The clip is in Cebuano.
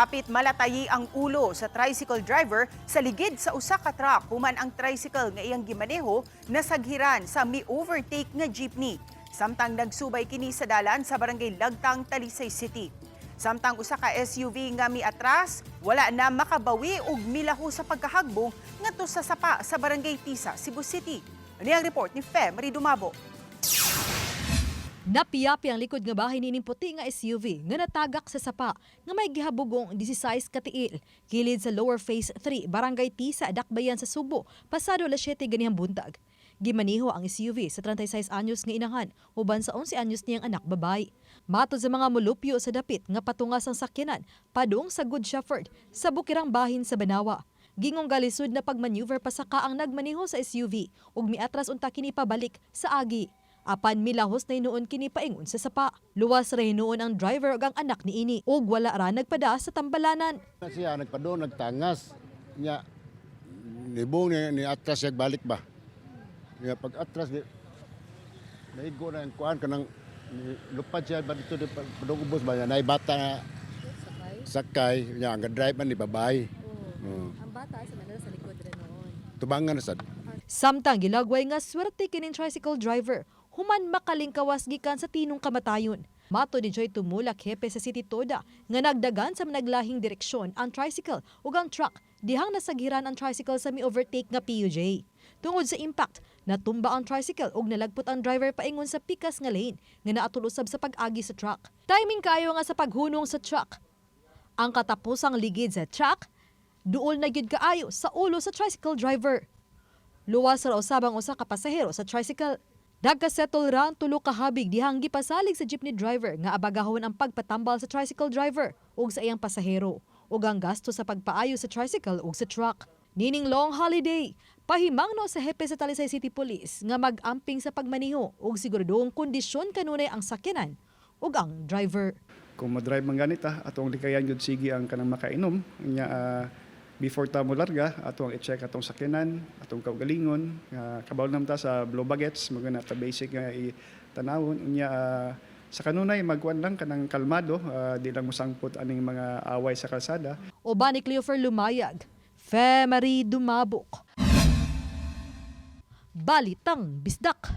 Hapit malatayi ang ulo sa tricycle driver sa ligid sa usa ka truck human ang tricycle nga iyang gimaneho nasaghiran sa mi-overtake nga jeepney. Samtang nagsubay kini sa dalan sa Barangay Lagtang, Talisay City. Samtang usa ka SUV nga miatras, wala na makabawi og milaho sa pagkahagbong ngadto sa sapa sa Barangay Tisa, Cebu City. Ani ang report ni Fe Marie Dumabo. Napiyapi ang likod nga bahin niining puti nga SUV nga natagak sa sapa nga may gihabugong 16 katiil kilid sa Lower Phase 3, Barangay Tisa, Dakbayan sa Sugbo, pasado alas 7 ganihang buntag. Gimaniho ang SUV sa 36 anyos nga inahan uban sa 11 anyos niyang anak babay. Matod sa mga mulupyo sa dapit nga patungas ang sakyanan padung sa Good Shepherd sa bukirang bahin sa Banawa. Gingong galisod na pagmaneuver pasaka ang nagmaneho sa SUV ug miatras unta kini pabalik sa agi. Apan milahos na hinuon kini paingon sa sapa. Luwas ra hinuon ang driver ug ang anak niini ug wala ra nagpada sa tambalanan. Na siya nagpadong nagtangas nya nibong ni atras siya balik ba. Nya pag atras di naigo na ang kuan kanang ni, lupad siya ba dito di padong ubos ba niya nay bata na sakay nya ang drive man ni babae. Oh. Ang bata sa manila sa likod ra noon. Tubangan na sad. Samtang gilagway nga swerte kining tricycle driver, human makalingkawas gikan sa tinong kamatayon. Matod ni Joy Tumulak, hepe sa City Toda, nga nagdagan sa managlahing direksyon ang tricycle ug ang truck dihang nasaghiran ang tricycle sa mi-overtake nga PUJ. Tungod sa impact, natumba ang tricycle ug nalagpot ang driver paingon sa pikas nga lane nga naatol usab sa pag-agi sa truck. Timing kayo nga sa paghunong sa truck. Ang katapusang ligid sa truck, duol na gyud kaayo sa ulo sa tricycle driver. Luwas ra usab ang usa ka pasahero sa tricycle. Nagkasettle ra ang tulo ka habig dihang gipasalig sa jeepney driver nga abagahon ang pagpatambal sa tricycle driver ug sa iyang pasahero ug ang gasto sa pagpaayo sa tricycle ug sa truck. Nining long holiday, pahimangno sa hepe sa Talisay City Police nga mag-amping sa pagmaniho ug siguradong kondisyon kanunay ang sakyanan ug ang driver. Kung mo-drive man ganita, atong likayan gyud sige ang kanang makainom nya before ta mo larga, atong i-check atong sakyanan, atong kaugalingon nga kabalo naman ta sa blow bagets mga na ta basic nga i-tanawon unya sa kanunay magkuan lang kanang kalmado, di lang mosangpot aning mga away sa kalsada. Uban ni Cleofer Lumayag, Fe Marie Dumabok. Balitang Bisdak.